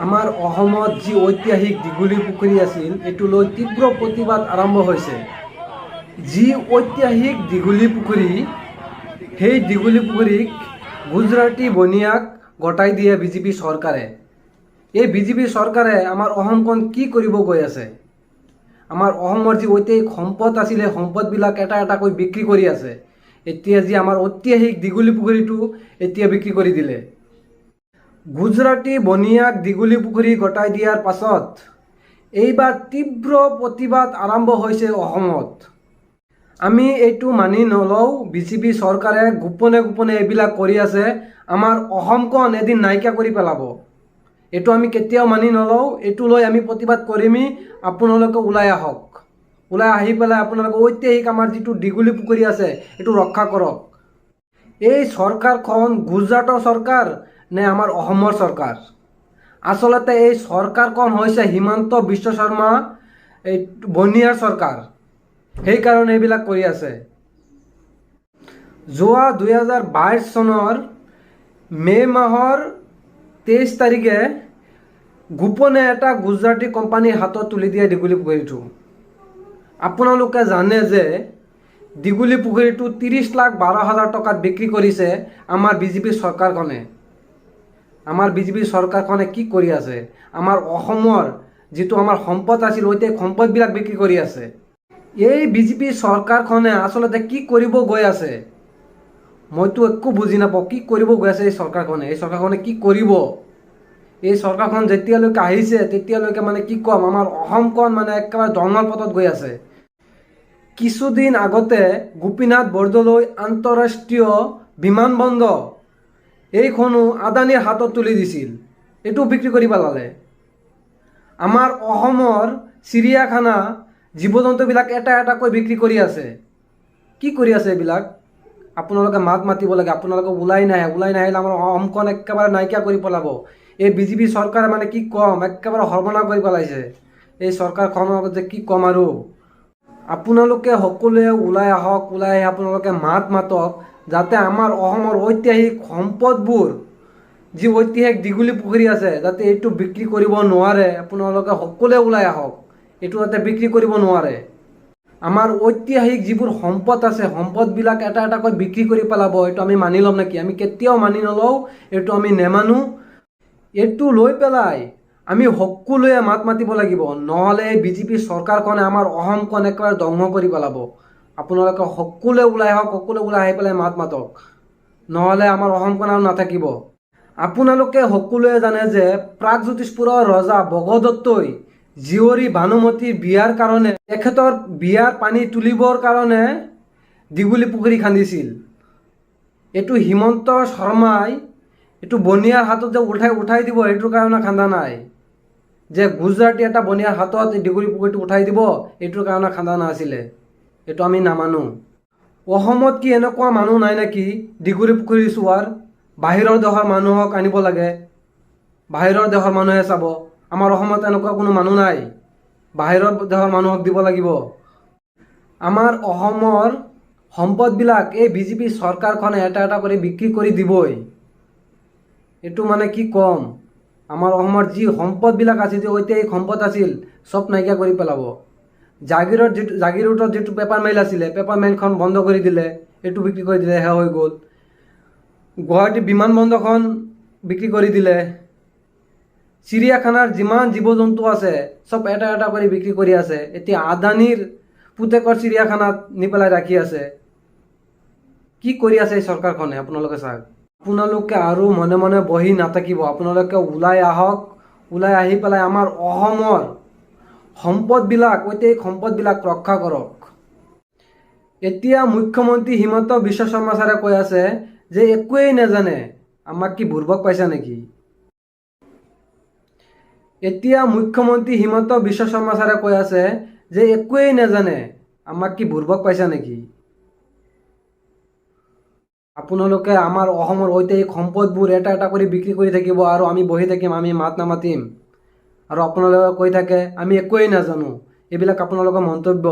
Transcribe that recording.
আমাৰ অসমত যি ঐতিহাসিক দীঘলী পুখুৰী আছিল, এইটো লৈ তীব্ৰ প্ৰতিবাদ আৰম্ভ হৈছে। যি ঐতিহাসিক দীঘলী পুখুৰী, সেই দীঘলী পুখুৰীক গুজৰাটী বনিয়াক গতাই দিয়ে বিজেপি চৰকাৰে। এই বিজেপি চৰকাৰে আমাৰ অসমখন কি কৰিব গৈ আছে? আমাৰ অসমৰ যি ঐতিহাসিক সম্পদ আছিল, সেই সম্পদবিলাক এটা এটাকৈ বিক্ৰী কৰি আছে। এতিয়া যি আমাৰ ঐতিহাসিক দীঘলী পুখুৰীটো এতিয়া বিক্ৰী কৰি দিলে। গুজৰাটী বনিয়াক দীঘলী পুখুৰী গতাই দিয়াৰ পাছত এইবাৰ তীব্ৰ প্ৰতিবাদ আৰম্ভ হৈছে অসমত। আমি এইটো মানি নলওঁ। বিজেপি চৰকাৰে গোপনে গোপনে এইবিলাক কৰি আছে। আমাৰ অসমখন এদিন নাইকিয়া কৰি পেলাব। এইটো আমি কেতিয়াও মানি নলওঁ। এইটো লৈ আমি প্ৰতিবাদ কৰিমেই। আপোনালোকে ওলাই আহক। ওলাই আহি পেলাই আপোনালোকে ঐতিহাসিক আমাৰ যিটো দীঘলী পুখুৰী আছে, এইটো ৰক্ষা কৰক। এই চৰকাৰখন গুজৰাটৰ চৰকাৰ নে আমাৰ অসমৰ চৰকাৰ? আচলতে এই চৰকাৰখন হৈছে হিমন্ত বিশ্ব শৰ্মা এই বনিয়াৰ চৰকাৰ। সেইকাৰণে এইবিলাক কৰি আছে। যোৱা 2022 চনৰ মে' মাহৰ 23 তাৰিখে গোপনে এটা গুজৰাটী কোম্পানীৰ হাতত তুলি দিয়ে দীঘলী পুখুৰীটো। আপোনালোকে জানে যে দীঘলী পুখুৰীটো 30,12,000 টকাত বিক্ৰী কৰিছে আমাৰ বিজেপি চৰকাৰখনে। আমাৰ বিজেপি চৰকাৰখনে কি কৰি আছে? আমাৰ অসমৰ যিটো আমাৰ সম্পদ আছিল, ঐতিহাসিক সম্পদবিলাক বিক্ৰী কৰি আছে। এই বিজেপি চৰকাৰখনে আচলতে কি কৰিব গৈ আছে, মইতো একো বুজি নাপাওঁ। কি কৰিব গৈ আছে এই চৰকাৰখনে? এই চৰকাৰখনে কি কৰিব? এই চৰকাৰখন যেতিয়ালৈকে আহিছে, তেতিয়ালৈকে মানে কি ক'ম, আমাৰ অসমখন মানে একেবাৰে ধ্বংসৰ পথত গৈ আছে। কিছুদিন আগতে গোপীনাথ বৰদলৈ আন্তঃৰাষ্ট্ৰীয় বিমানবন্দৰ এইখনো আদানীৰ হাতত তুলি দিছিল। এইটো বিক্ৰী কৰি পেলালে। আমাৰ অসমৰ চিৰিয়াখানা, জীৱ জন্তুবিলাক এটা এটাকৈ বিক্ৰী কৰি আছে। কি কৰি আছে এইবিলাক? আপোনালোকে মাত মাতিব লাগে। আপোনালোকে ওলাই নাহে। ওলাই নাহিলে আমাৰ অসমখন একেবাৰে নাইকিয়া কৰি পেলাব এই বিজেপি চৰকাৰে। মানে কি ক'ম, একেবাৰে সৰ্বনাশ কৰি পেলাইছে এই চৰকাৰখনক যে কি ক'ম আৰু। আপোনালোকে সকলোৱে ওলাই আহক। ওলাই আহি আপোনালোকে মাত মাতক, যাতে আমাৰ অসমৰ ঐতিহাসিক সম্পদবোৰ, যি ঐতিহাসিক দীঘলী পুখুৰী আছে, যাতে এইটো বিক্ৰী কৰিব নোৱাৰে। আপোনালোকে সকলোৱে ওলাই আহক, এইটো যাতে বিক্ৰী কৰিব নোৱাৰে। আমাৰ ঐতিহাসিক যিবোৰ সম্পদ আছে, সম্পদবিলাক এটা এটাকৈ বিক্ৰী কৰি পেলাব, এইটো আমি মানি ল'ম নেকি? আমি কেতিয়াও মানি নলওঁ। এইটো আমি নেমানো। এইটো লৈ পেলাই আমি সকলোৱে মাত মাতিব লাগিব। নহ'লে এই বিজেপি চৰকাৰখনে আমাৰ অসমখন একেবাৰে ধ্বংস কৰি পেলাব। আপোনালোকে সকলোৱে ওলাই আহক। সকলোৱে ওলাই আহি পেলাই মাত মাতক। নহ'লে আমাৰ অসমখন আৰু নাথাকিব। আপোনালোকে সকলোৱে জানে যে প্ৰাগজ্যোতিষপুৰৰ ৰজা ভগদত্তই জীয়ৰী ভানুমতীৰ বিয়াৰ কাৰণে, তেখেতৰ বিয়াৰ পানী তুলিবৰ কাৰণে দীঘলী পুখুৰী খান্দিছিল। এইটো হিমন্ত শৰ্মাই এইটো বনিয়াৰ হাতত যে উঠাই উঠাই দিব, সেইটোৰ কাৰণে খান্দা নাই। যে গুজৰাটী এটা বনিয়াৰ হাতত এই দীঘলী পুখুৰীটো উঠাই দিব, এইটোৰ কাৰণে খান্দা নাছিলে। এইটো আমি নামানো। অসমত কি এনেকুৱা মানুহ নাই নেকি দীঘলী পুখুৰী চোৱাৰ? বাহিৰৰ দেশৰ মানুহক আনিব লাগে, বাহিৰৰ দেশৰ মানুহে চাব। আমাৰ অসমত এনেকুৱা কোনো মানুহ নাই? বাহিৰৰ দেশৰ মানুহক দিব লাগিব। আমাৰ অসমৰ সম্পদবিলাক এই বিজেপি চৰকাৰখনে এটা এটা কৰি বিক্ৰী কৰি দিবই। এইটো মানে কি ক'ম, আমাৰ অসমৰ যি সম্পদবিলাক আছিল, যি ঐতিহাসিক সম্পদ আছিল, চব নাইকিয়া কৰি পেলাব। জাগিৰোড যিটো, জাগিৰোডত যিটো পেপাৰ মিল আছিলে, পেপাৰ মিলখন বন্ধ কৰি দিলে। এইটো বিক্ৰী কৰি দিলে, সেয়া হৈ গ'ল। গুৱাহাটী বিমানবন্দৰখন বিক্ৰী কৰি দিলে। চিৰিয়াখানাৰ যিমান জীৱ জন্তু আছে, চব এটা এটা কৰি বিক্ৰী কৰি আছে। এতিয়া আদানীৰ পুতেকৰ চিৰিয়াখানাত নি পেলাই ৰাখি আছে। কি কৰি আছে এই চৰকাৰখনে, আপোনালোকে চাওক। আপোনালোকে আৰু মনে মনে বহি নাথাকিব। আপোনালোকে ওলাই আহক। ওলাই আহি পেলাই আমাৰ অসমৰ সম্পদবিলাক, ঐতিহাসিক সম্পদবিলাক ৰক্ষা কৰক। এতিয়া মুখ্যমন্ত্ৰী হিমন্ত বিশ্ব শৰ্মা ছাৰে কৈ আছে যে একোৱেই নাজানে। আমাক কি বুৰ্বক পাইছা নেকি? এতিয়া মুখ্যমন্ত্ৰী হিমন্ত বিশ্ব শৰ্মা ছাৰে কৈ আছে যে একোৱেই নাজানে। আমাক কি বুৰ্বক পাইছা নেকি? আপোনালোকে আমাৰ অসমৰ ঐতিহাসিক সম্পদবোৰ এটা এটা কৰি বিক্ৰী কৰি থাকিব আৰু আমি বহি থাকিম, আমি মাত নামাতিম। আৰু আপোনালোকে কৈ থাকে আমি একোৱেই নাজানো। এইবিলাক আপোনালোকৰ মন্তব্য।